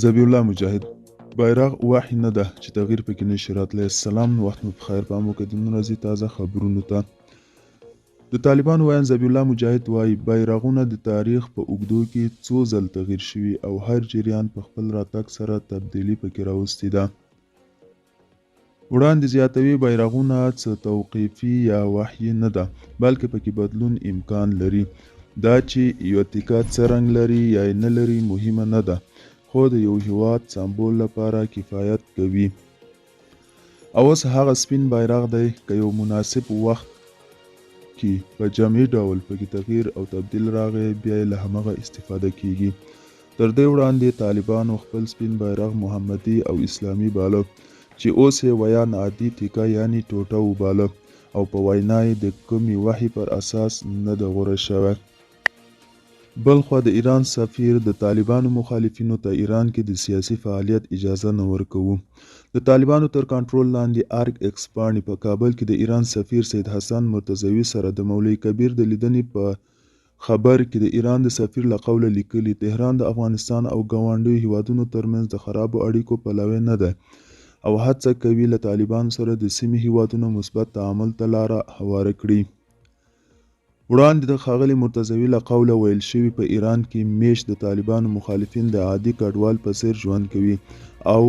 ذبیح الله مجاهد، بیرغ وحی نه ده چې تغیر پکې نشي راتلی. سلام وخت مو په خیر. پام وکړئ د نن ورځې تازه خبرونو ته. د طالبانو ویاند ذبیح الله مجاهد وايي، بیرغونه د تاریخ په اوږدو کې څو ځل تغیر شوي او هر جریان په خپل راتګ سره تبدیلي پکې راوستې ده. وړاندې زیاتوي، بیرغونه څه توقیفي یا وحیي نه ده، بلکې پکې بدلون امکان لري. دا چې یوه تیکه څه رنګ لري یا یې نه لري مهمه نه ده، خو د یو هیواد سمبول لپاره کفایت کوي. او اوس هغه سپین بیرغ دی، که یو مناسب وخت کې په جمعي ډول پکې تغیر او تبدیل راغی، بیا یې له همغه استفاده کیږي. تر دې وړاندې طالبانو خپل سپین بیرغ محمدي او اسلامي باله، چې اوس یې ویاند عادي تیکه یعنې ټوټه وباله او په وینا یې د کومې وحې پر اساس نه ده غوره شوی. بلخوا د ایران سفیر د طالبانو مخالفینو ته ایران کې د سیاسي فعالیت اجازه نه ورکوو. د طالبانو تر کنټرول لاندې ارګ ایکس پاڼې په کابل کې د ایران سفیر سید حسن مرتضوي سره د مولوي کبیر د لیدنې په خبر کې د ایران د سفیر له قوله لیکلي، تهران د افغانستان او ګاونډیو هېوادونو ترمنځ د خرابو اړیکو پلوی نه دی او هڅه کوي له طالبانو سره د سیمې هېوادونو مثبت تعامل ته لاره هواره کړي. وړاندې د ښاغلي مرتضوي له قوله ویل شوي، په ایران کې مېشت د طالبانو مخالفین د عادي کډوال په څېر ژوند کوي او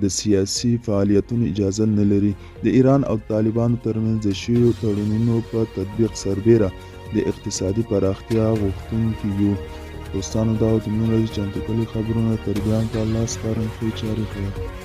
د سیاسي فعالیتونو اجازه نه لري. د ایران او طالبانو ترمنځ د شویو تړونونو په تطبیق سربېره د اقتصادي پراختیا غوښتونکي یو. دوستانو دا و د نن ورځې چمتو کړي خبرونه. تر بیا په الله سپارم. ښې چارې خیر.